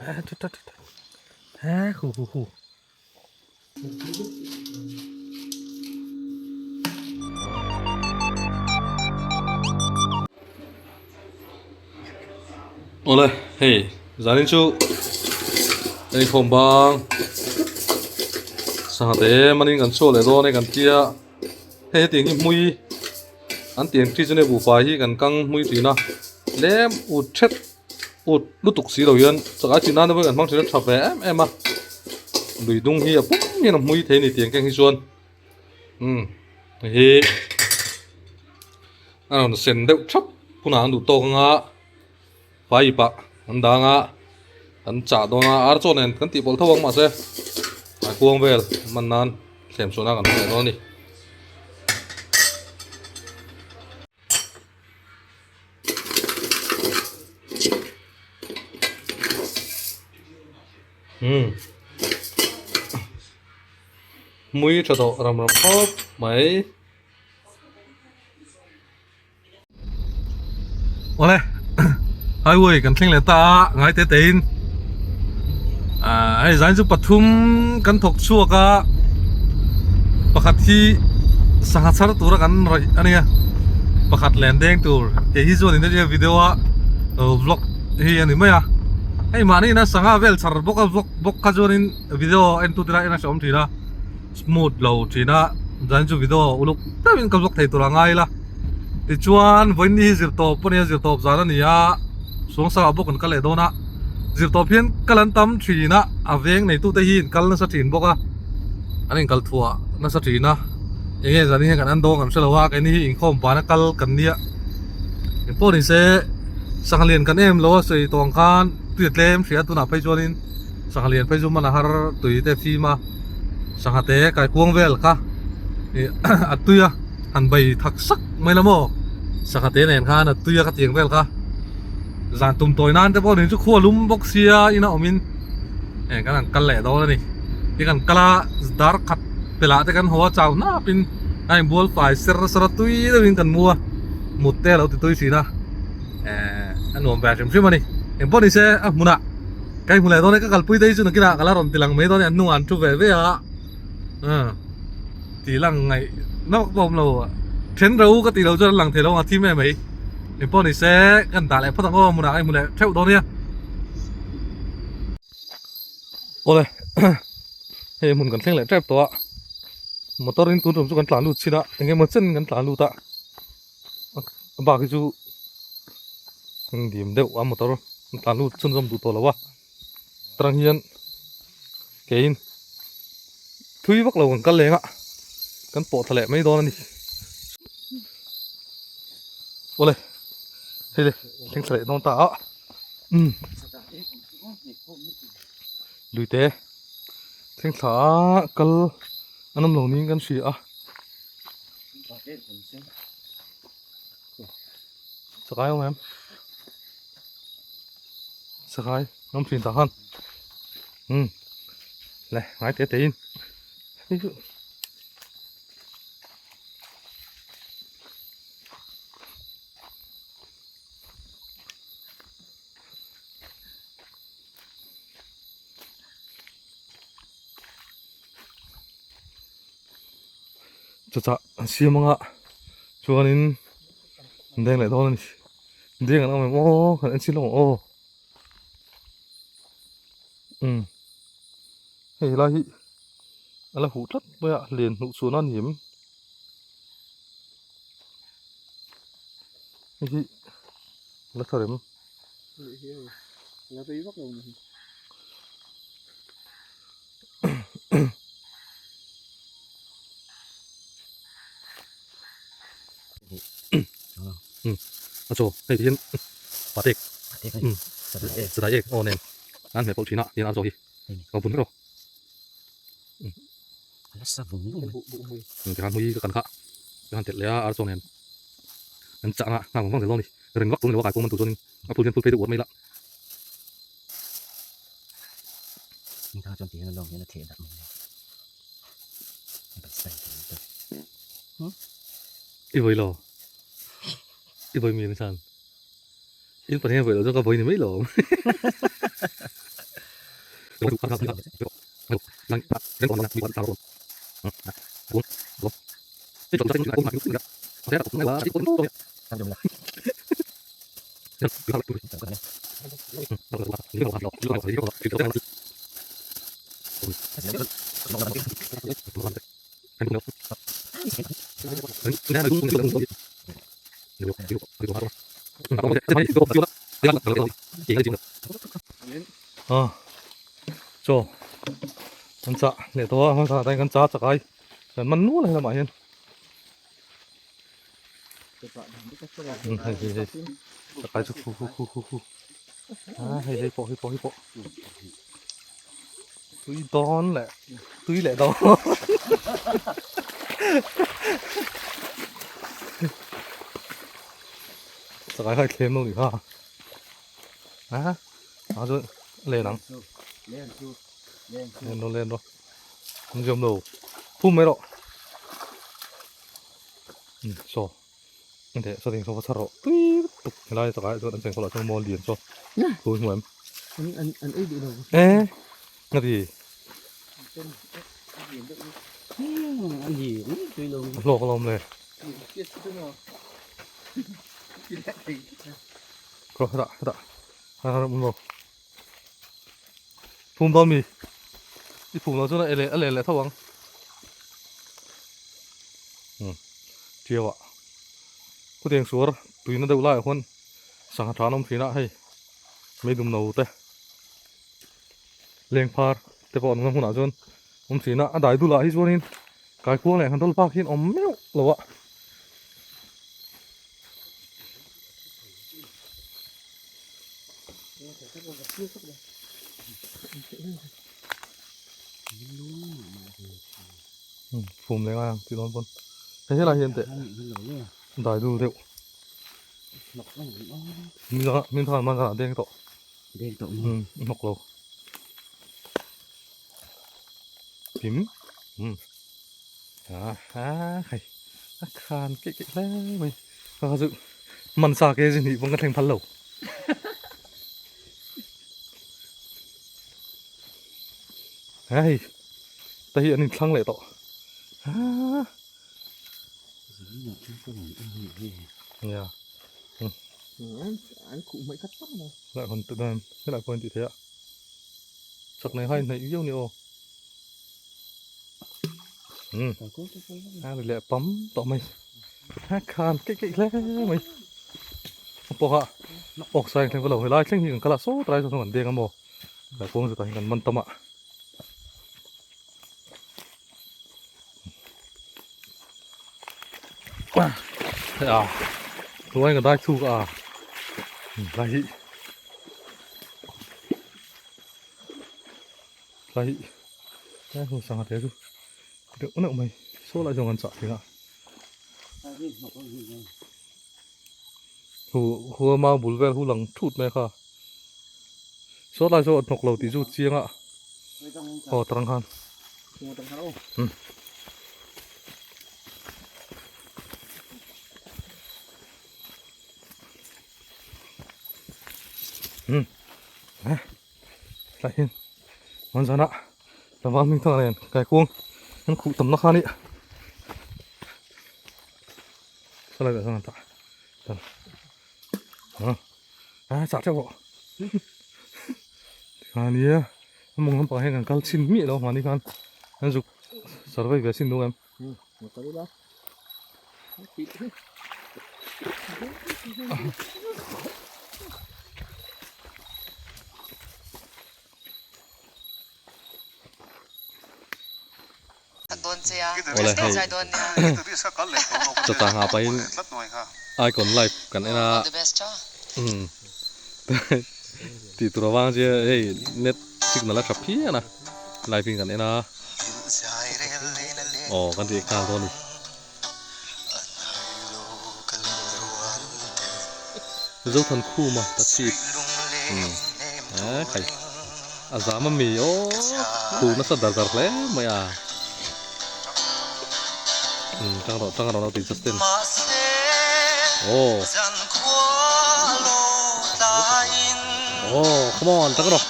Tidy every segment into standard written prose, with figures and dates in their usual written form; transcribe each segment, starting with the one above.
He hu hu hu. Awle hei zanin chu hei khawm bang sangha te manin kan chhuak leh dawn e kan tia hei hetiang hi hmui an tih ang chi chu nia buhfai hi kan kang hmui thin a tlem ut thet ut lutuk si lo hian chakai chin nan te pawh hi kan hmang thin a tha ve em em a lui dung hi a pum hian a hmui thei a ni tih ang keng hi chuan umm hei hi a rawn sen deuh thap hunah an duh tawk anga pipe ah an dang a an chah dawn a ar chaw nen kan tih pawlh tho ang mahse a kuang vel man nan thlem chhuahna kan hmu leh dawn a ni. Umm mui tha tawh ram ram khawp mai. Awle highway kan thleng leh ta a ngai te te in ah hei zan chu pathum kan thawk chhuak a pakhat hi sangha chhar tura kan rawih a nia pakhat len deng tur kei hi chuan in nia video a vlog hi a ni mai a hei mahni ina sangha vel chhar bawk a vlog bawk kha chuanin video en tu te lah en a hrehawm thin a. Smooth lo thin a zan chu video uluk deuhin ka vlog thei tur a ngai la tichuan vawiin hi zirtawp pawh nia zirtawp zan a ni a suangsangah bawk kan kal leh dawn a zirtawp hian kal an tam thin a a veng nei tute hi in kal nasa thin bawk a an inkal thuah nasa thin a enge zan hi kan an dawng kan hre lo a keini hi inkhawm vana kal kan nia engpawh ni se sangha lian kan em lo a sawi tawh ang khan tui a tlem hria tunah phei chuanin sangha lian phei chu man a har tui te fim a. Sangha te kai kuang vel kha ih a tui a han bai thak sak mai la maw sangha te nen khan a tui a ka tiang vel kha zan tum tawi nan te pawh ni chu khua lum bawk sia ina awm in eh kan han kal leh dawn a ni ti kan kal a dar khat pelah te kan haw a chau hnap in a inbual fai ser ser a tui deuh in kan mu a mut te a lo ti tui thin a eh a nuam ve hrim hrim a ni engpawh ni se a hmunah. Ka inhmu leh dawn e, ka kalpui te hi chu nakinah ka la rawn ti lang mai dawn e, an hnungah an thu ve ve a, umm ti lang ngaih nawk pawh a awm lo, then ro ka tih loh chuan an lang thei lo ang a thim em mai, engpawh ni se ka han dah leh phawt ang aw hmunah ka inhmu leh theuh dawn nia. Awle hei hmun kan thleng leh tep tawh a, motor in tun tum chu kan tlan lut chin a, eng emaw chen kan tlan lut a, a bak hi chu dim deuh a motor. An tlan lut chhunzawm duh tawh lo a aṭang hian keiin thui vak lo kan kal leng a kan pawh thla leh mai dawn a ni awle hei le thleng thla leh dawn ta a umm luite thleng thla a kal an awm lo niin kan hria a. Sakai awm em? Sakai ngam thin tak han. Um. Le, ngai te te in. Hei chu. Chutah an siam anga chuanin an deng leh dawn a ni deng an awm em aw kan en chhin lawk ang aw umm hei lai hi a la huh tlat mai a len hnuh chhuahna a ni em hei hi a la thar em. A chaw hei ti hian patek sadai ek aw nen an hmeh pawlh thin a tihian a chaw hi ka vun vek aw tikhan hmui ka kan kha tikhan telh leh a ar chaw nen an chah anga nghak vang vang zel dawn a ni ring vak tur a ni lo a kai pawh man tur chuanin a phul hian phul phei deuh uar mai ila. I vawi lo i vawi mi ni chan in pahnih a vawi lo chuan ka vawi ni mai lo. À cho kan chah leh tawh a hmasa ah kan cha chak ai kan man nual a helamah hian hei hei hei chakai chu khu khu khu khu khu a hei hei pawh hei pawh hei pawh tui dawn leh tui leh dawn chakai kha i thlem lo ni kha a a chu len ang len ro len ro an zawm lo phum mai rawh um saw engteh saw ding saw va chhar rawh tui lutuk helai takah chuan an cheng khawlah chuan maw lian saw thu hi hmu em e ngati a hlawk alawm le Khaw hetah hetah a awm lo phum dawn mi i phum lo chuan a leh a leh leh tho ang umm tiau ah khutiang suar tuina deuh laiah khuan sangha tha an awm thin a hei meidum no te lengphar te pawh an awm hunah chuan awm thin a a dai dulah hi chuanin kaikuang leh nghandawlh bak hi an awm meuh lo a. Phum leh ngai ang tih dawn pawn hei helai hian teh dai dul deuh min thang man a deng tawh hnawk lo kim a ha hei a khan keih keih hle mai ka chu man sa ke zin hi pawh ka thleng phal lo hei ta hi an inthlang leh tawh ha ya an khuh hmaih khat tak mai lại còn tự nhiên thế lại quên chị thế ạ sặc này hay này yêu nè ô a leh pam tawh mai a khan keih keih hle mai a pawh a awk sai thleng velo helai thleng hi kan kal a saw tlai sawn kan deng a maw tlai kawng zet ah hian kan man tam a a hnuai ka dai chhuk a tlai hi tlai hi tlai hnu sangha te chu deuh neuh mai saw lai zawng an chah thing a hu hu a mau bul vel hu lang thut mai kha saw lai saw a hnawk lo tih chu chiang a aw tarang khan um um tlai hian hman zanah tlangval hming thang nen kaikuang an khuh tam na kha nia saw lai ah sawn an tah a chah teuh pawh tikhan nia a mawng lampang hian kan kal chhin miah lo mahni khan an zuk survey ve chin duh em. Awle hei chawta hna pahin icon live kan en a umm tih tur avang che hei net signal a tha phian a live in kan en a. Aw kan tih nghal dawn a ni. Zothankhuma ta chip umm eh khai a zam a mi aw khu nasa dar dar hle mai a umm tang rawh tang rawh tih Justin aw aw come on tang rawh.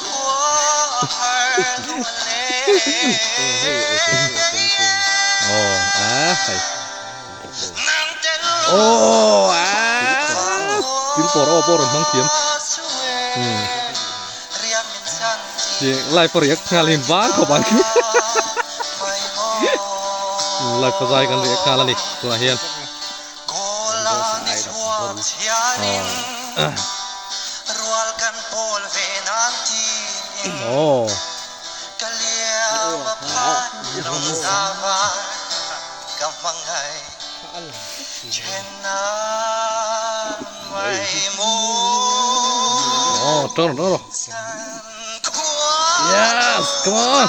Oh a hei oh a thil pawr aw pawh rawn hmang thiam umm live a react nghal in vang khawp ang live a zai kan react nghal a ni tunah hian. Oh. Oh, turn, turn. Yes, come on.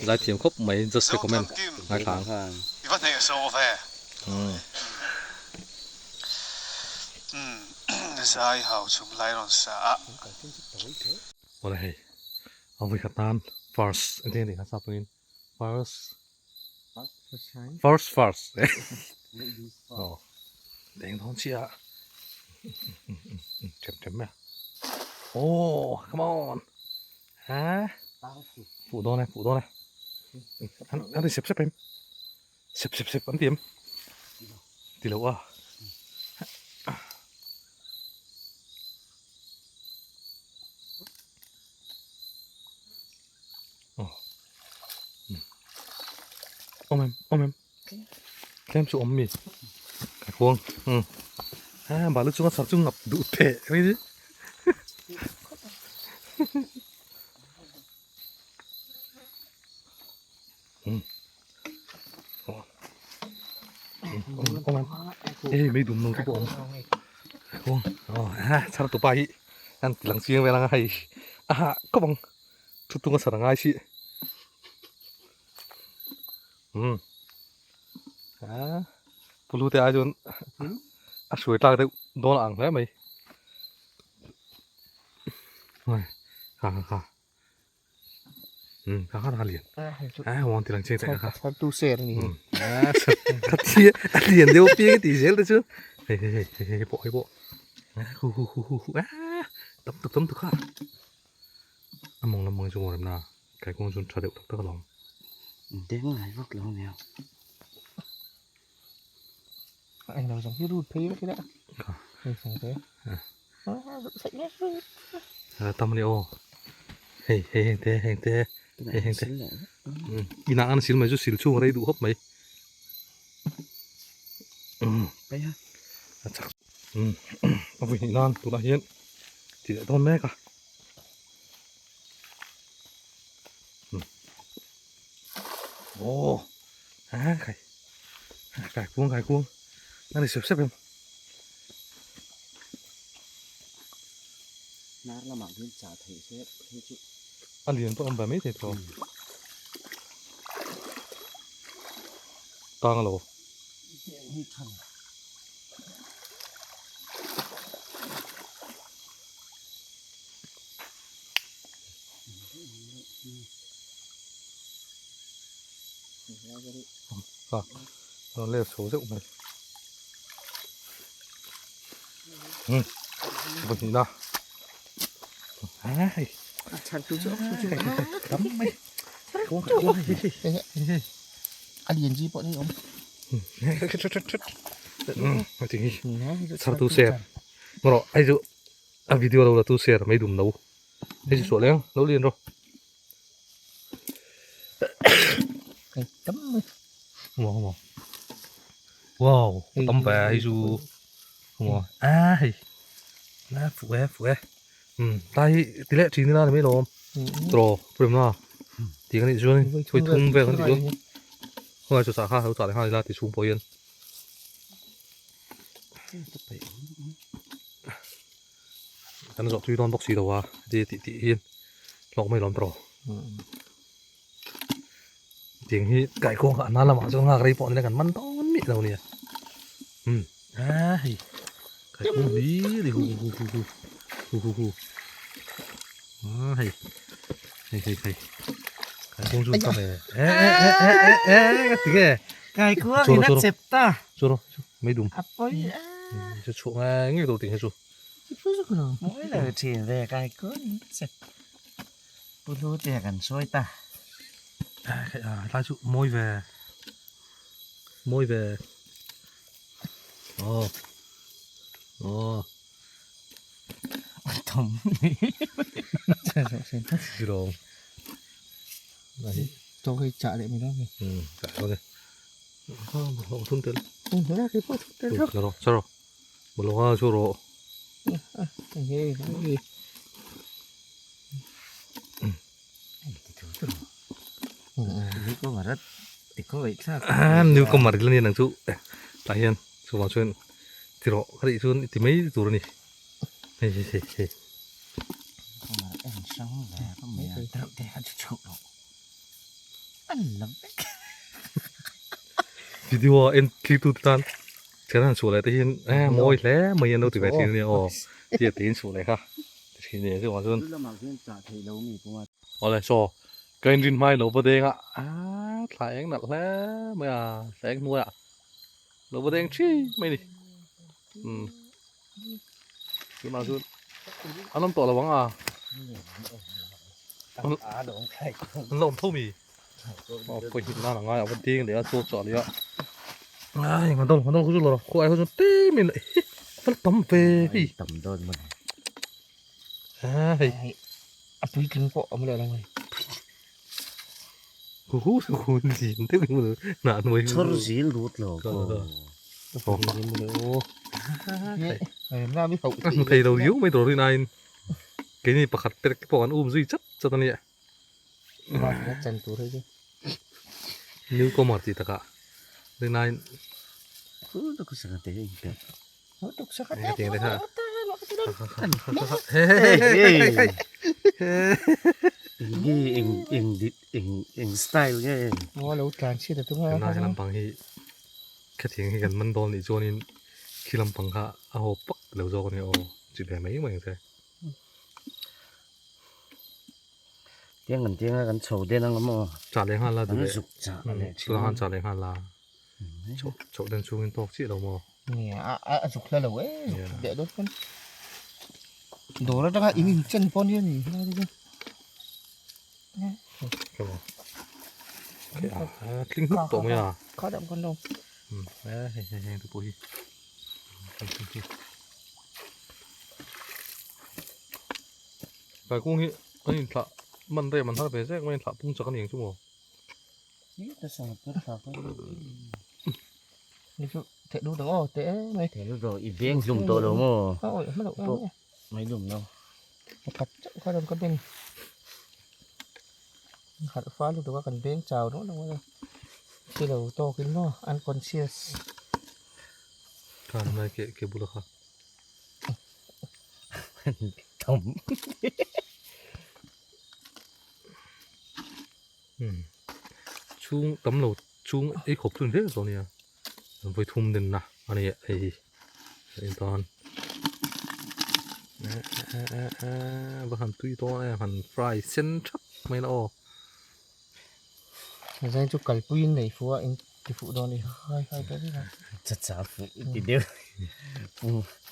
Zaithiam khawp mai just recommend ngaithla ang. I va hneh so ve. Zai hau chhum lai rawn sa a. Awle hei a vui khat nan first engtin nge tih kha sap tawngin first first first aw deng dawn chiah them them mai a aw come on. Ha fuh dawn e fuh dawn e an ti sep sep em sep sep sep an ti em ti lo a awm em awm em tlem chu awm mi ka khuang um ha balu chunga chhar chu ngap duh teh mai ni um awm em ei mei dum no te pawh awm khuang aw ha chhar tupa hi an ti lang chiang vel ang a hei aha kawp ang thu tunga chhar a ngai si. Umm a pulu te ai chuan a hruai tlak deuh dawn a ang hle mai kha kha kha umm kha kha a lian a huang ti lang chiang teh kha tu ser ni a thi a lian deuh piang ti zel te chu hei hei hei hei pawh hei pawh hu hu hu hu hu a tam tuk tam tuk kha a mawng lam mawng chu maw remna. Kaikawng chu tha deuh tak tak alawm. Deng ngai vak lo nia. A englo zawng hi rut phei vek ila. Kha. Hei sang te. Tam ani aw. Hei hei heng te heng te hei heng te. Inah an sil mai chu sil chhung a rei duh khawp mai. Pai ha. A chak. A vui hnih nan tunah hian ti leh dawn mek a. Ồ, à, khai, khai cuông, khai cuông, nó đi xếp xếp em. Nar lamah hian chah theih se hei chu. A lian pawh awm ve mai thei tawh. Tang lo. Hei than. À, nó leo số rượu này. Ừ. Vật gì nào? Ai. Cắm mày. A lian chi pawh ni awm. Ừ, thì sao tu xe. Mà rồi, ai dụ a video lo la tu share mai dum no hei chu suah leng lo lian rawh hei tam mai wow wow wow tam ve hei chu wow a hei na fu e fu e um ta hi ti leh thin ila ni mai lawm tro prim na ti kan nih chuan thui thum vel kan tih chu khawngai chu chah kha lo chah leh nghal ila ti chhung pawh hian. Kan zawh tui dawn bawk si lo a ti tih tih hian hlawk mai lawm tawh. Tiang hi kaikuang kha a hna lamah chuan nghak rei pawh nila kan man dawn miah lo nia. Umm a hei kaikuang hlir hi hu hu hu hu hu hu hu a hei hei hei hei kaikuang chu tam e e e e e e ka ti nge Kaikuang in a chep ta. Chu rawh chu mai dum. A pawi a. Chu chhuah ngai ngei tur ting hi chu. Mawi lo thin ve kaikuang in a chep. Pu Lu te kan sawi ta. Tlai chu mawi ve. Mawi ve. Aw. Aw. Thawm. Zirong. Chaw hi chah leh mai dawn ni. Chah dawn e. Ho thun tel. La khi pawh thun tel rawh. La rawh, char rawh. Bawlhhlawh a chu rawh. Hei hei. New comer ila ni nang chu tah hian chuvang chuan ti rawh ka tih chuan i ti mai tur a ni hei hei hei hei. Video a en thlir tu te tan thian han chhuah leh te hian e mawi hle mai an lo ti ve thin a nia aw tia tiin chhuah leh kha ti thin a nia chuvang chuan. Awle saw ka inrin hmai lo va deng a aaa thla eng nalh hle mai a thla eng hnuaiah lo va deng thi mai a ni umm tunah chuan an awm tawh lo ang a an la awm tho mi aw pawihnih nan a ngai a va deng leh a chaw chah leh a ai nga dawn nga dawn khu chu lo khu ai khu chu tlem in a la tam ve hei tam dawn mai. A hei. A puitling pawh a awm leh lo mai. Hu hu hu zin deuh in hnah hnuai. Chhawr zil rut lo ko. A hmu thei lo riau mai tur rin aiin keini pakhat perk te pawh an um zui chat chat a nia. Chan tur hei chu. Newcomer tih takah rin aiin. Eng style nge tunah he lampang hi khatiang hi kan man dawn nih chuanin khi lampang kha a haw pak lo zawk a nia aw chi ve mai mai ang che. Tiang kan tiang a kan chho den ang maw chah leh nghal la kan zuk chah leh thin tunah khan chah leh nghal la. Chhoh chhoh den chhungin tawk chiah lo maw? Nia, a a a zuk hla lo e, zuk leh dawt pawn. Dawr atanga in in chen pawn hian in hla te chu. Ka maw. Okay, a tling hluk tawh mai a. Kha dam kan lo. E hei hei hei te pawh hi. Kaikung hi an inthlah man rem an har ve zek mai inthlah pung chak a ni ang chu maw? I beng hlum tawh lo maw? Mai lum lo. Khan lai ke ke bula kha. Tam. Chhung tam lo chhung ei khawp chu ni hle zawh nia vawi thum den na a ni hei hi hei tan va han tui dawn em han fry sen thap mai la aw. Zai chu kalpuiin nei fuh a in ti fuh dawn a ni hai hai ta vek a. Cha cha fuh i ti deuh pu.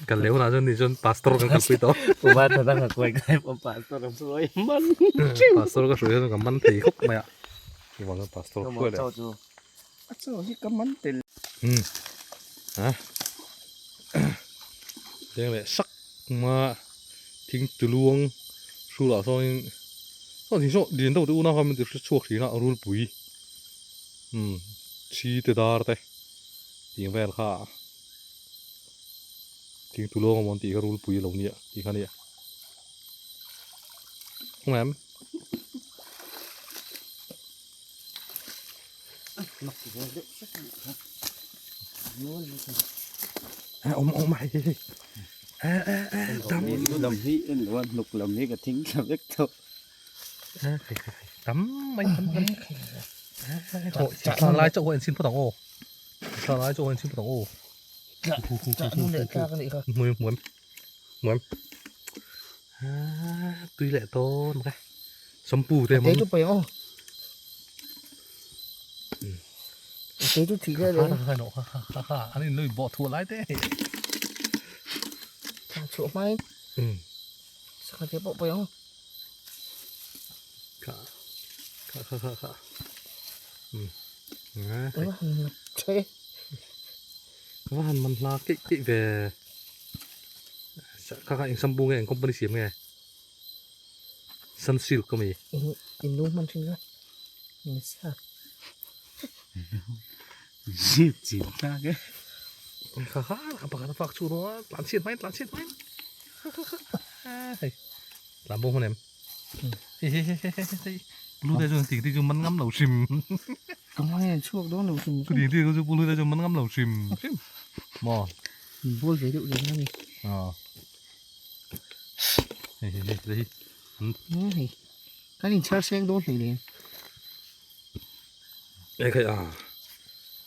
Kal leh hunah chuan ni chuan pastor kan kalpui tawh. Pu va tha dang a kuai kai pawh pastor a hruai man. Pastor ka hruai chuan ka man thei khawp mai a. Chuvang chuan pastor hruai leh. A chaw hi ka man tel. Um ha leng leh sak ma thing tuluang hrulah sawnin saw thing saw lian deuh te unau kha min ti hre chhuak thin a rulpui um thi te dar te tih vel kha thing tuluang a maw an tih kha rulpui a lo nia tih kha nia khawnge em. Awm awm hei hei hei tam lam hi en lo a hnuk lam hi ka thing thla vek tawh tam mai tam tam. Thla lai chauh en chhin phawt ang aw. Thla lai chauh en chhin phawt ang aw. Hmuai hmuai hmuai. Tui leh dawn mai. Shampoo te mang. Te chu pai ang aw. Te chu thih leh leh. Kha kha kha kha kha an in lui bawh thuah lai te. Thla chhuah hmain. Sangha te pawh pai ang aw. Kha kha kha kha kha. Va han man hla keih keih ve. Kha kha eng shampoo nge eng company siam nge? Sunsilk ka mi. In nu hman thin kha. Nisa. Zit chin ta ke. Kha kha kha pakhat a fak chu no a tlan chhiat hmain tlan chhiat hmain. Kha kha kha. Hei. Tlan bo hman em? Hei hei hei hei hei. Blue te chuan ting te chu man ngam lo hrim. Ka hmai an chhuak dawn lo hrim. Ting te chu blue te chu man ngam lo hrim hrim. Maw? Ball ve deuh reng a ni. Aw. Hei hei hei hei. Hei. Kan inchhar seng dawn hlei lem. Hei khai a.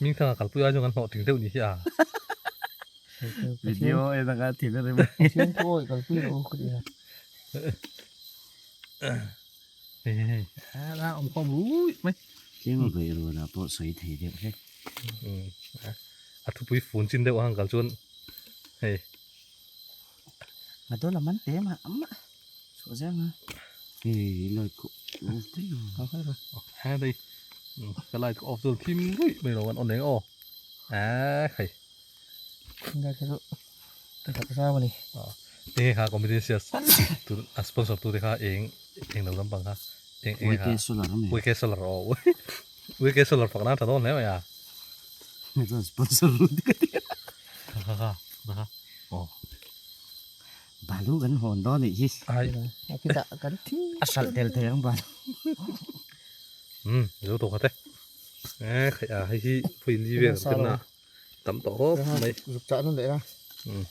Ming thanga kalpui ai chuan kan hlawh ting deuh ni hi a. Video en anga thin a rem. Pathian thu awi kalpui rawh u ka ti a. Hei hei hei. A awm khawm ruih mai. Tlem a beih rual ah pawh sawi thei deuh hlek. A thupui fun chin deuh ang kal chuan hei. A dawn a man te mah mah. Chhuah zel a. Hei light kawh off daih a. He dei ka light ka off chuan thim ruih mai lo an on reng aw. A hei. Ngai kha chu ka tak zau a ni. Enge kha comedian sia tu a sponsor tu te kha eng eng lo lampang kha eng enge kha YK solar a mi. YK solar aw YK solar pakna tha dawn hle mai a. Hei chuan sponsor ru te ka ti a. Kha kha kha kha aw. Balu kan hawn dawn nih hi. Ai. A khitah kan thi. A hralh tel thei ang balu. Um zo tawh kha te. E khai a hei hi phui li vel kan na tam tawh khawp mai. Zuk chah nawn leh la. Um.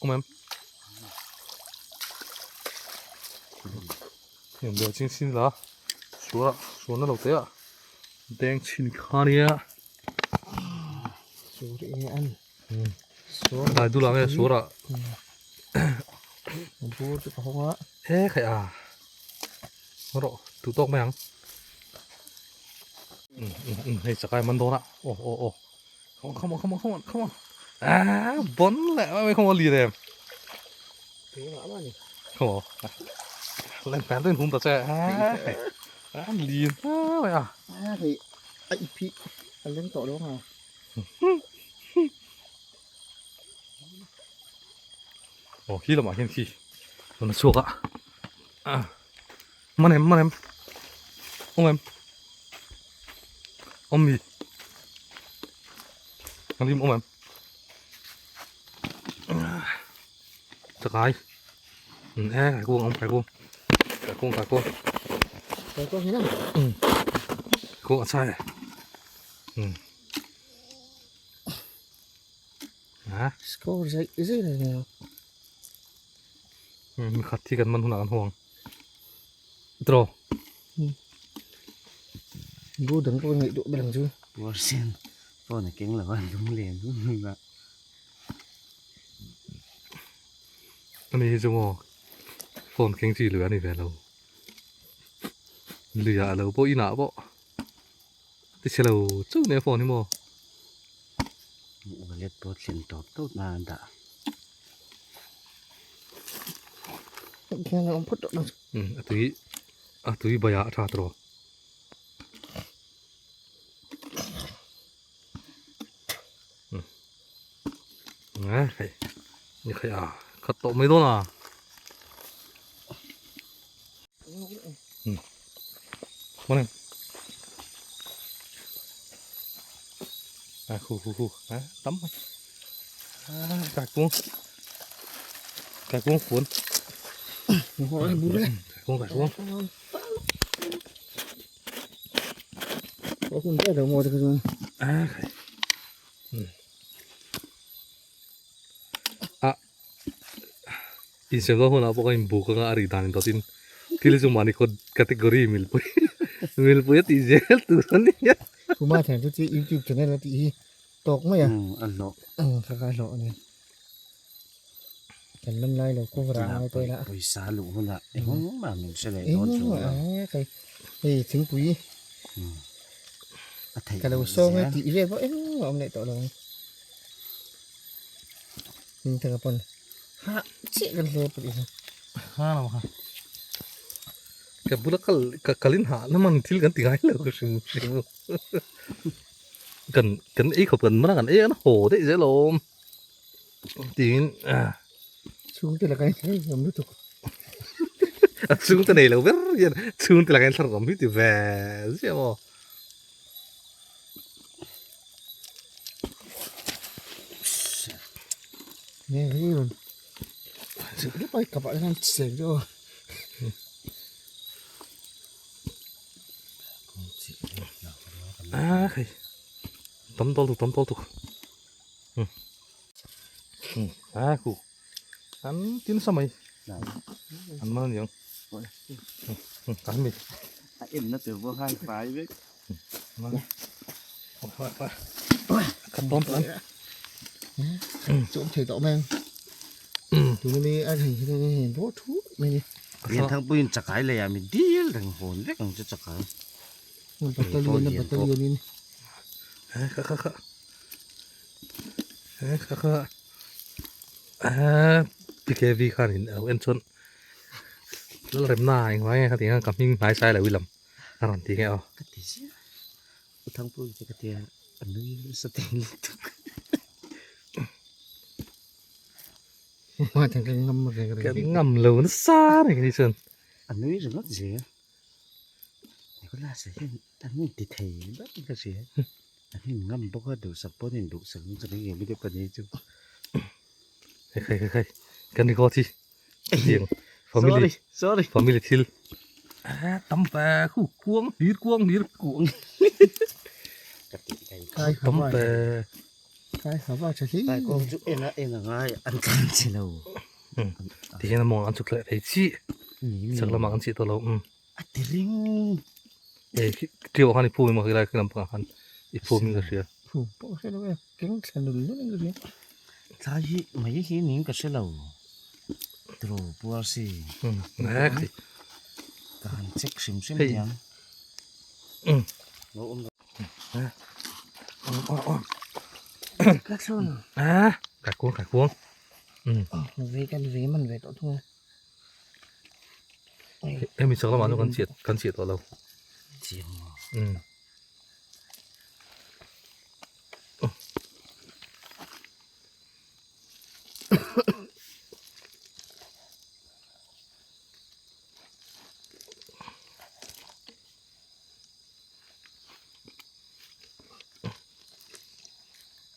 Awm em? Heng bel ching sin la. Suara suana lo te a. Deng chhin kha nia. Ai du lang e sura. Bur chu ka hawng a. He khai a. Ro tu tok mai ang. Hei chakai man dawn a. Oh oh oh. Come on come on come on come on come on. Ah bon le mai không có lì em. Không có. Lên phán tên hum ta che. À lì vậy à. À thì ai phi anh lên tổ đúng không? Ồ khi là mà hiên khi nó chuộc ạ. À. Man em man em. Ông em. Ông mì. Anh lim ông em. Chakai. E kai kuang ông kai kuang. Kai kuang kai kuang. Kai kuang hi na. Kuang a chai. Ha? Score zai zai này nè. Mi khat thi kan man hunah kan huang. Draw. Bu dang pawh ngaih duh ber ang chu. Warsen phone a keng lo a lung len hun a. Ani hi chu maw phone keng chi lui a ni ve lo. Lui ah lo pawh inah pawh ti chhe lo chauh nia phone hi maw. Wallet pawh thlen tawp tawp nan an dah. Khian a awm phawt tawh ang chu. A tui a tui baiah a tha tawh. Hei ni khai a khat tawh mai dawn a. Mone. À khu khu khu à tắm. À cà cuông. Cà cuông cuốn. Cà cuông cà cuông. Có con bé đầu mò cho cái À khai. À. Insiam lo hunah pawh ka inbuk anga a ri dan in dawtin. Thil chu mahni kawt category milpui milpui a tih zel tur a nia. Kuma thlen chu chi youtube channel a tih hi tawk mai a. A hlawh. Kha kha a hlawh a ni. Kan man lai lo cover ah ngai pawh ila. Pawisa luh hunah engmah min hre leh dawn chu a. Hei thingpui a theih ka lo sawng e tih vel pawh engmah awm leh tawh lo ang. Hming thanga pawn ha chiah kan hle pawh tih Ha lo ha. Ka bula kal ka kalin ha na man thil kan ti ngai lo ka hrim hrim. Kan kan ei khawp kan mana kan ei an haw daih zel awm. Tiin chhungte laka in thlar awm lutuk. A chhungte nei lo ber hian chhungte laka in thlar awm hi ti ve ziah maw. Nge hi rawn pai kapah hian cheng chu aw. A khai tam tawlh tuk tam tawlh tuk. A ku an tin sa mai an man aniang kan mi a em na tur pawh hai fai vek kan tawn tawh chawm thei tawh mai ang tuna mi a hei hi hei bawh thu mai ni Lianthangpuiin chakai lei ah mi dil reng hawn vek ang chu chakai battalion a battalion in kha kha kha kha kha a PKV khan in lo en chuan Lalremna engvang nge khatiang ka hming hnai sai lo i lam a rawn ti nge aw. Ka ti ziah U Thangpui te ka tia a nui nasa thei lutuk. Kan ngam reng reng. Kan ngam lo nasa reng ni chuan. A nui ringawt zel. Nicholas a hian an inti thei ber ka hria. An in ngam bawk a duhsak pawh an in duhsak ang chu eng eng te pahnih chu. Hei hei hei kan record hi tiang family sorry family thil tam ve khu kuang hlir kuang hlir kuang tam ve kai hava tha hle kai kawng chu en a en a ngai an tlan che lo ti hian a mawng an chuk leh thei chi chak lamah kan chih tawh lo a ti ring hei ṭiau khan i phum emaw helai khi lampangah khan i phum in ka hria phum pawh ka hre lo e keng thla nul nul in ka hria tlai hi mai hi niin ka hre lo tiraw puar si ka han check hrim hrim hian lo awm kai kuang kai kuang ve kan ve man ve tawh thung a Hemi chak lamah chu kan chiah kan chiah tawh lo. Chiang maw? Um.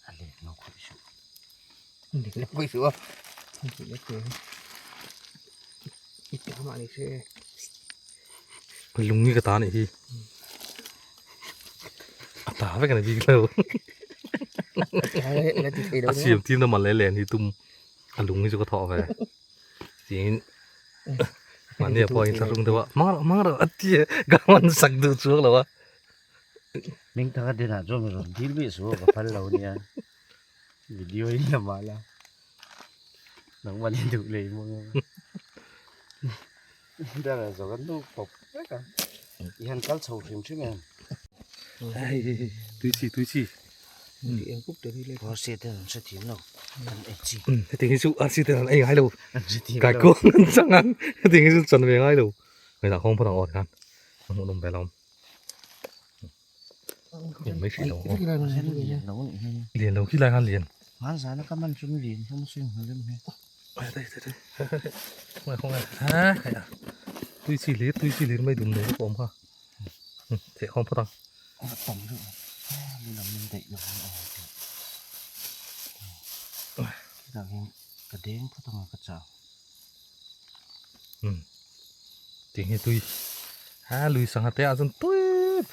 A leh lo khawih suh. Khawih suh a. Lung hi ka ta anih hi. A ta vek a ni bik lo. A siam tir na man leh len hi tum a lung hi chu ka thawh ve. Tiin mahni ah pawh a inthlahrung deuh a hmang rawh hmang rawh a ti a ka man sak duh chuang lo a. Hming taka dinah chuan rawn dil miah suh ka phal lo nia. Video in la mah la. Nangmah nen duh leh maw anga. Dara zo kan nu pawp vek a. I han kal chho hrim hrim em? Hei hei hei tui chi tui chi. Eng pup te hi le. Arsi ten an hre thiam lo. An ei chi. Hetiang hi chu arsi ten an ei ngai lo. An hre thiam lo. Kaikuang an chang ang. Hetiang hi chu chan ve ngai lo. Ngaihtuah khawng phawt ang aw tikhan. A hmuhnawm ve lo. Mai hrih lo lian lo khi lai khan lian man zana ka man chun lian hian swing halim he dai dai dai khong khong ha khai a tui chi lir tui chi lir mai dum nei ko om kha the khong photang tam ru lu lam min dei lo o ti ka deng photang ka cha Ting hi tui a lui sangha te ah chuan tui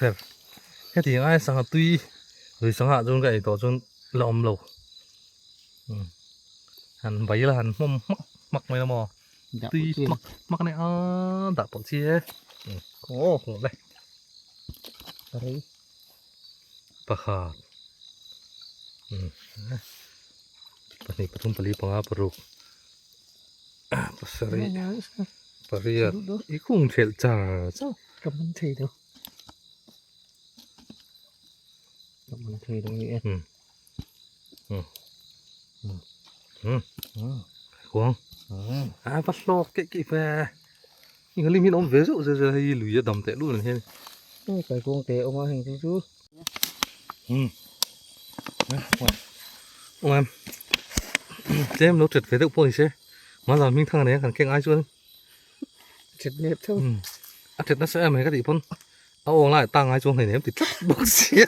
ber hetiang ai sangha tui lui sangha ah chuan ka ei tawh chuan la awm lo han bai la han hmawm hmak hmak mai la maw. Tui hmak hmak a ni a dah pawh chi e. Aw hmuh le. Pakhat pahnih pathum pali panga paruk pasarih pariat i khung thelh char char. Ka man thei lo. Ka man thei lo ni e. Khuang a va hlawk keih keih ve eng lim hian awm ve zeuh zeuh zel hei lui a dam teh lul ang hian kai khuang te awm a heng te chu awm em tlem lo that ve deuh pawh ni se mahzan hming thang a nei a kan keng ai chuan that nep theuh a that nasa em mai ka tih pawn a awng lai tang ngai chuang hleinem ti tlat bawk sia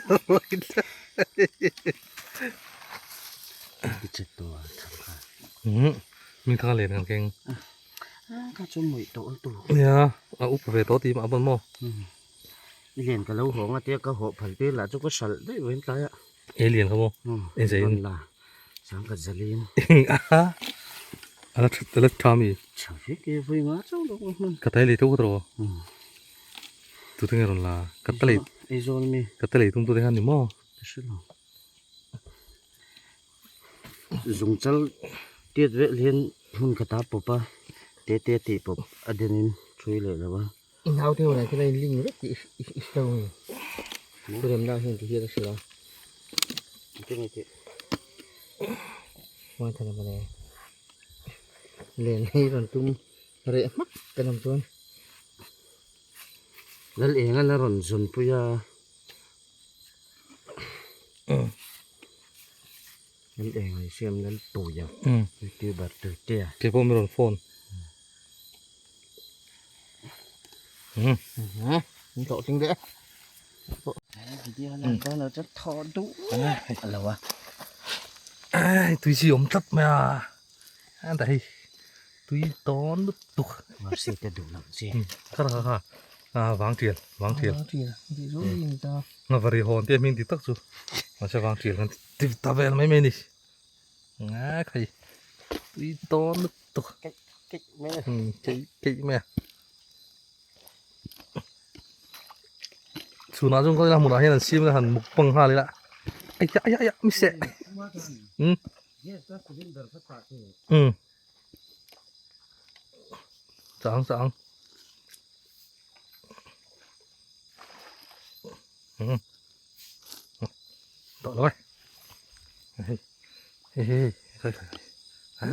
I chet tawh a thang kha. Hming thang a len kan keng. Ka chu mawih tawh ang tur. Nia a upa ve tawh tih mah pawn maw. I len ka lo hawng a tia ka hawh phal tir lah chu ka hralh daih vawiin tlai a. E lian kha maw. Engzei in. La sangkhat zalin. A la that a la tha mi. Tha vek e vawi nga chauh lo ka hman. Ka tai lei tho ka tawh. Tu te nge rawn la ka ta lei. Eizawl mi. Ka ta lei tum tu te khan ni maw. Ka hre lo. Zungchal tiat vel hian hmun khat a pawp a te te tih pawp a den in thui leh lo a. I nau te hunah hian a in link vek tih i hre lo nge thuremna hian ti hian a hrilh a. Engtin nge tih? Hmuan mawle len hi rawn tum reh hmak kan awm chuan. Lal eng a la rawn zawnpui a. Lal eng a siam lal tui a youtuber tui te a. Kei pawh mi rawn phone. Min hlawh tling leh a. Video lan dawn lo chu thaw duh a lo a. Ai tui chi awm tlat mai a. A dah hei tui tawn lutuk. Mercy te duh loh chi. Kha kha kha a vang tial vang tial. Vang tial tih chu i ni ta. Ngavari hawn te hming dik tak chu. Mahse vang tial kan ti ta vel mai mai a ni. Nga khai tui tawn lutuk. Keih keih mai a. Keih keih mai a. Chhunah chuan kawng ila hmunah hian an siam ila han mukbang nghal ila. Aia aia aia mi seh. Chang chang. Tawh lo e. Hei hei hei hei hei. Ha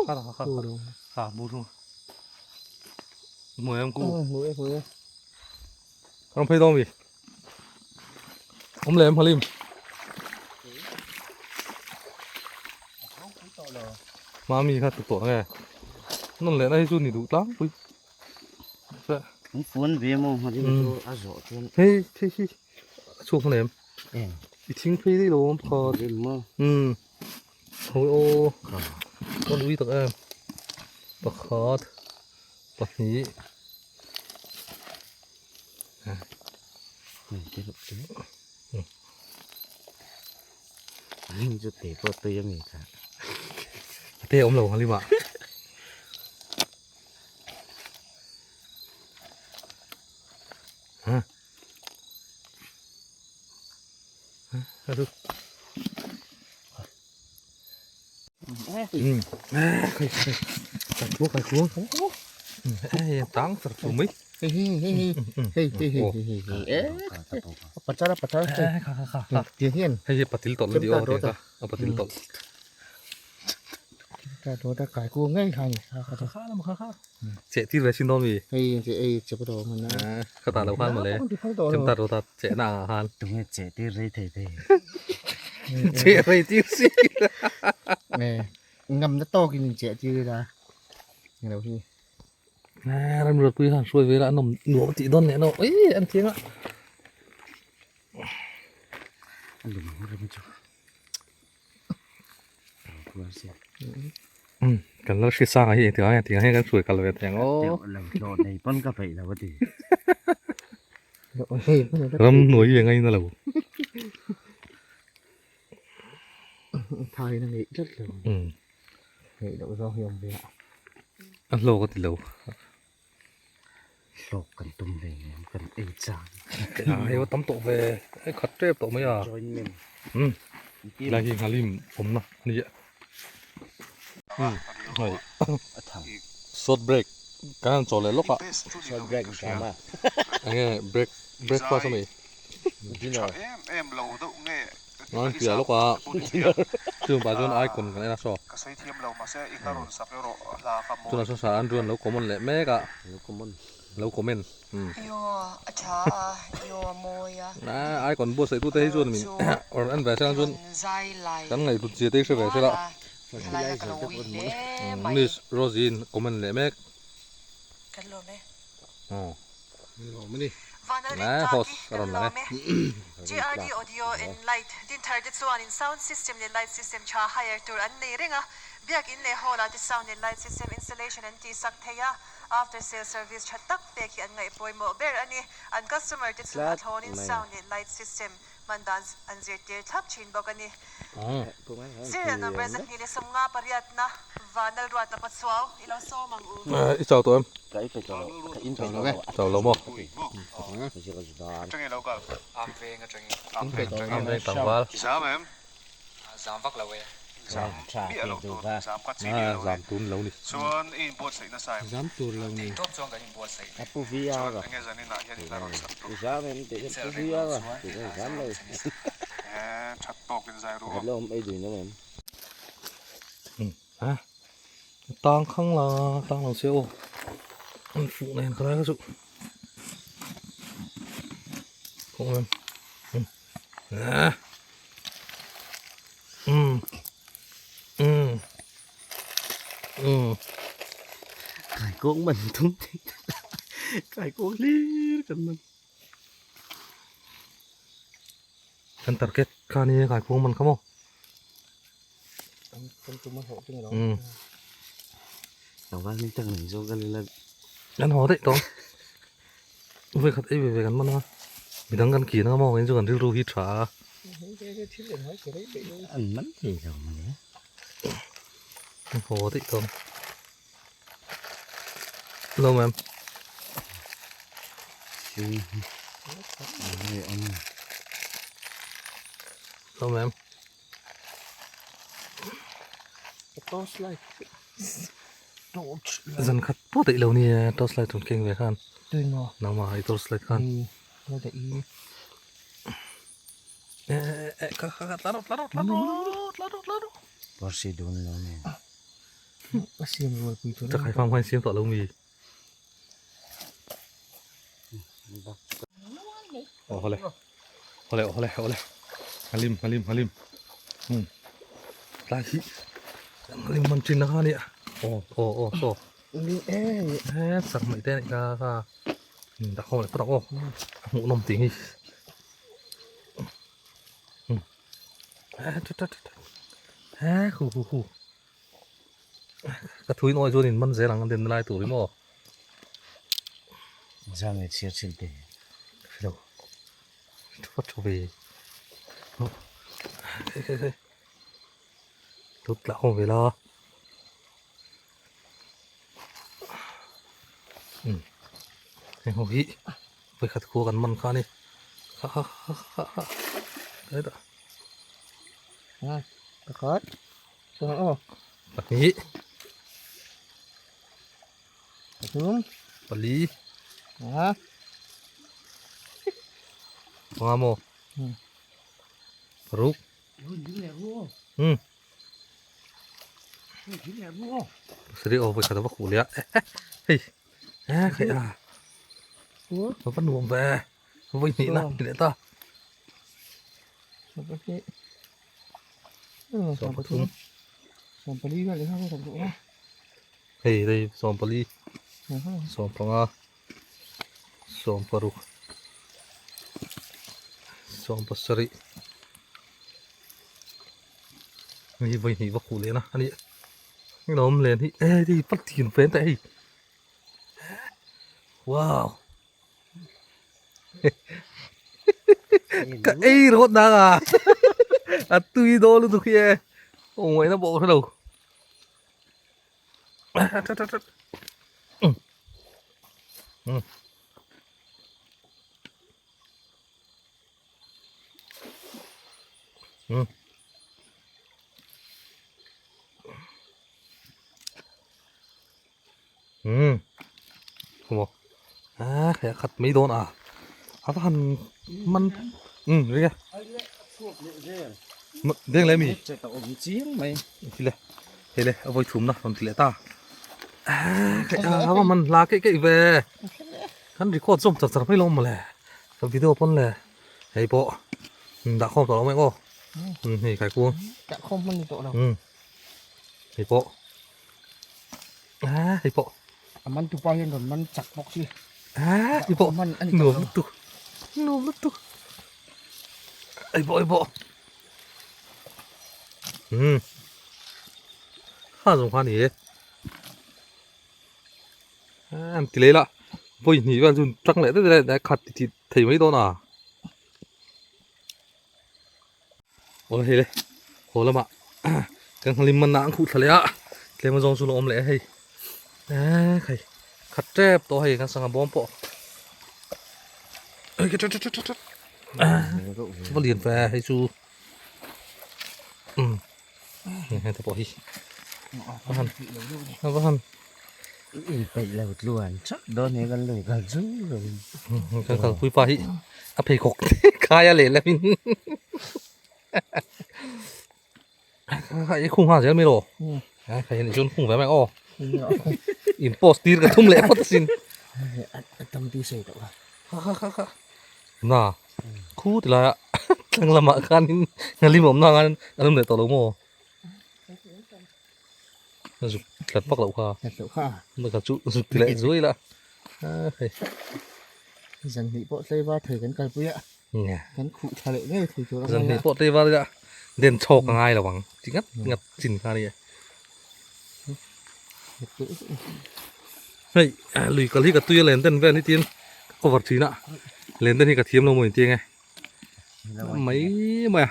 ha ha ha bu thung. Mui em ku. Mui e mui e. Ram phei dawn mi. Awm leh em Halim. Mami kha tawh nge. Non leh na hi chu ni duh tlangpui. An fuan ve maw Halim chu a zawh chuan. Hei hei hei a chhuak hman em. Eng. I thing phei daih lo awm pakhat. Halim maw. Hawi aw. Ka lui tak em. Pakhat pahnih. Heng chu te pawh tui a mi kha. A te awm lo ang limah. Ha. Ha tu. Khai khai. Kai khuang kai khuang. Tang sar chu mai. Hei hei hei hei hei hei hei hei eh pachara pachara kha kha kha ti hian hei hi patil tawlh ni aw ta a patil tawlh ta to ta kai ku ngai kha ni kha kha kha lam kha kha che tir ve sin dawn mi hei che ei che pa to man kha ta lo khan male chem ta ro ta che na han tunge che tir rei thei thei che rei tir si nè ngam na to kin che tir ra lo hi Ramriatpui khan hruai ve la an awm nuam tih dawn leh no ui an thiang a. A lung rem chu. Kan lal hri sang ah hi engtikah nge tiang hian kan hruai kal ve thei ang aw. Hlawh nei pawn ka peih lo a ti. Ram hnuai hi a ngaina lo. Thai na ngeih tlat lo. Ngeih loh zawng hi awm ve a. A hlawk a ti lo. Hlawk kan tum ve ngem kan ei chang. Hei va tam tawh ve hei khat tep tawh mai a. Joinment. Um lai hi nghalim awmna a ni a. Um hei A thang. Short break kan han chaw leh lawk a. Short break drama. Enge break breakfast a ni. Dinner. An piah lawk a chung pah chuan icon kan en a saw chutah sawn sir Andrew an lo comment leh mek a lo comment umm icon buatsaih tute hi chuan min rawn en ve sela chuan kan ngaihhlut zia te hi hre ve sela miss Rosie in comment leh mek aw. Vanlalrin Taki kan lawm e. GRD Audio and Light Dinthar te chuanin sound system leh light system tha hire tur an nei reng a, Biakin leh Hall ah te sound leh light system installation an tihsak thei a, after sale service tha tak pek hi an ngaih pawimawh ber a ni. An customer te chu a thlawnin sound leh light system hman dan an zirtir thlap thin bawk a ni. Serial number 250 pariatna Vanal Ruata Pachuau i lo sawm ang u. I chau tawh em? Ka i pe tawh lo, ka in pe tawh lo. Chau lo maw? Am veng tlangval. A zam tun lo ni. Zam tur lo ni. A pu VR a. Zam em tih hian pu VR a tih hian zam lo. Pakhat lo awm ei dun em em. A tang khang la tang lo che aw an fuh nen kha lai kha chu kawng em um um um Kaikuang man tum kaikuang hlir kan man. Kan target kha ni kaikuang man kha maw. Um. Tlangval hming tak nei zawk ka ni la. Kan haw daih tawh. Vawi khat ei ve ve kan man a. Midang kan kin a maw engin chu kan rilru hi tha a. An man thei lo mawni. Kan haw daih tawh. Hello ma'am. Hello ma'am. Torchlight. Torch. Zan khat pawh daih lo ni e torchlight rawn keng ve khan. Tui maw? Nangmah i torchlight khan. E e kha kha kha tla rawh tla rawh tla rawh tla rawh tla rawh. Parsi dun lo ni. A siam rual pui tur. Chakai fam khan siam tawh lo mi. Aw hawle. Hawle hawle hawle. Halim halim halim. Hmm. Tlai hi. Halim man thin na kha nia. Aw aw aw saw. Ni e. He sak mai te ni kha kha. Dak ho le patak aw. Hmuh nawm tih hi. Hmm. He tha tha tha. He khu khu khu. Ka thui nawi chuan in man zel ang a den lai tur hi maw. Zang e chhiar chhil te. Hre lo. Thu thu ve. Hei hei hei. Tut lah khawm ve la. Um. Hei ho hi. Voi khat khua kan man kha ni. Ha ha ha ha ha. Đấy đó. À, pakhat. Chuan aw. Pahnih. Pathum. Pali. Panga. Panga maw? Paruk. Um. Pasarih aw vawikhat a va khuh leh a. Hei. Hei a. A va nuam ve. Vawi hnihna ti leh ta. Sawmpathum. Hei hei sawmpali. Sawmpanga. Sawmparuk. Sawmpasarih. Hei vawi hnih va khuh leh na a ni. Hei lo awm len hi e hei pathian fen ta hei. Wow. Ka ei rawt nang a a tui dawn lutuk hi e aw ngaihna pawh ka hrelo. Um. Um. Um. Không à khẽ khát mấy đôn à à va han man um ringa deng le mi ti le hei le a vawi thum na rawn ti leh ta a va man hla keih keih ve kan record zawm char char mai lo maw le ka video pawn le hei pawh dah khawm tawh lo mai aw hei kai kuang dah khawm hman ni tawh lo hei pawh hei pawh a man tupa hian rawn man chak bawk si hei pawh nuam lutuk nuam lutuk hei pawh hei pawh um kha zawng kha a ni e an ti leh la vawi hnih vel chu tang leh daih daih khat ti tih thei mai dawn a aw hei le haw lamah kan hlim man na an khuh thla leh a tlem azawng chu la awm leh a hei eee khai khat tep tawh hei kan sangha bawm pawh va lian ve hei chu um hei te pawh hi va han va han in peih lo tluan chak dawn he kan lui kal chu kan kalpui pa hi a pheikhawk khai a leh lem in i khung nghal zel mai rawh khai hian i chuan khung ve mai aw in post tir ka thum leh phawt asin a tam ti sei tawh a na khu ti lai a tlang lamah khanin ngalim awm na khan an awm leh tawh lo maw zuk tlat vak loh kha tlat loh kha ka chu zuk ti leh zuai la hei zan hnih pawh tlei var thei kan kalpui a kan khuh tha leh ngei thei tur a zan hnih pawh tlei var ila den chhawk a ngai lo ang ti ngat ngat chin kha ania hei lui kal hi ka tui a len den vel hi tin ka cover thin a len den hi ka thiam lo maw inti ange mai mai a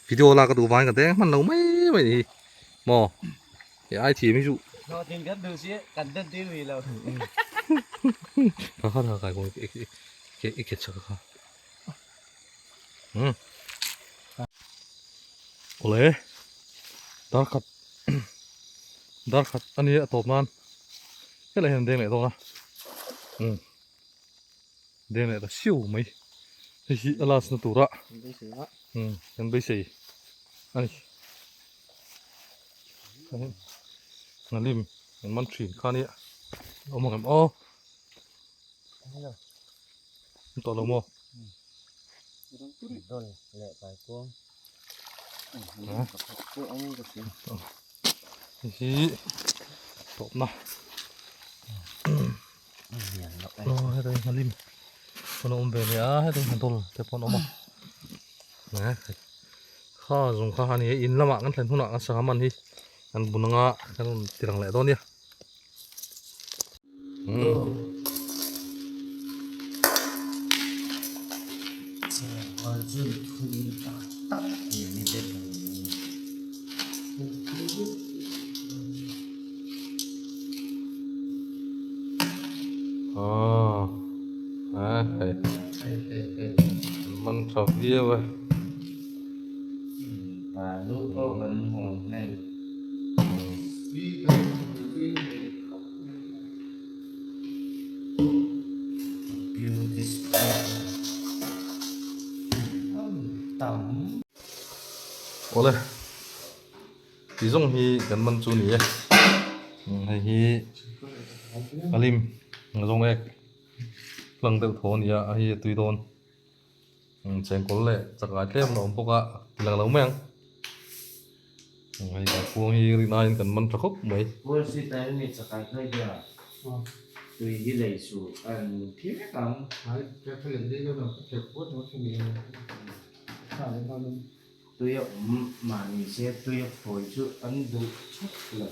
video la ka duh vangin ka deng hman lo mai mai ni hi maw he ai thiam hi chu Hlawhtling kan duh si kan den tir rih lo. Kha kha kha kai kawng i khet chak kha. Hmm. Ole. Dar khat dar khat ani a tawp nan. Helai hian deng leh dawn a. Hmm. Deng leh ta siu mai. Hei hi a last na tura. Hmm, kan beisei ani. Ngalim an man thin kha nia. Awm ang em aw. An tawh lo maw? Don leh kai kuang. Hei hi tawpna. Aw hetah hian ngalim pawn a awm ve leh a hetah hian dol te pawh an awm a. Kha zawng kha a ni a in lamah kan thlen hunah kan sangha man hi kan bun anga kan rawn ti lang leh dawn nia. Man tha viau e. Awle ti zawng hi kan man chu ni e hei hi a lim zawng ek hlang deuh thaw a ni a hei hi a tui dawn. Chengkawl leh chakai tlem a awm bawk a ti lang lo mai ang hei kan khuang hi rin aiin kan man tha khawp mai. Wall Street ah hian mi chakai phei hian tui hi lei suh an thi vek ang. Tui a awm mahni se tui a phawi chu an duh chhawk lo.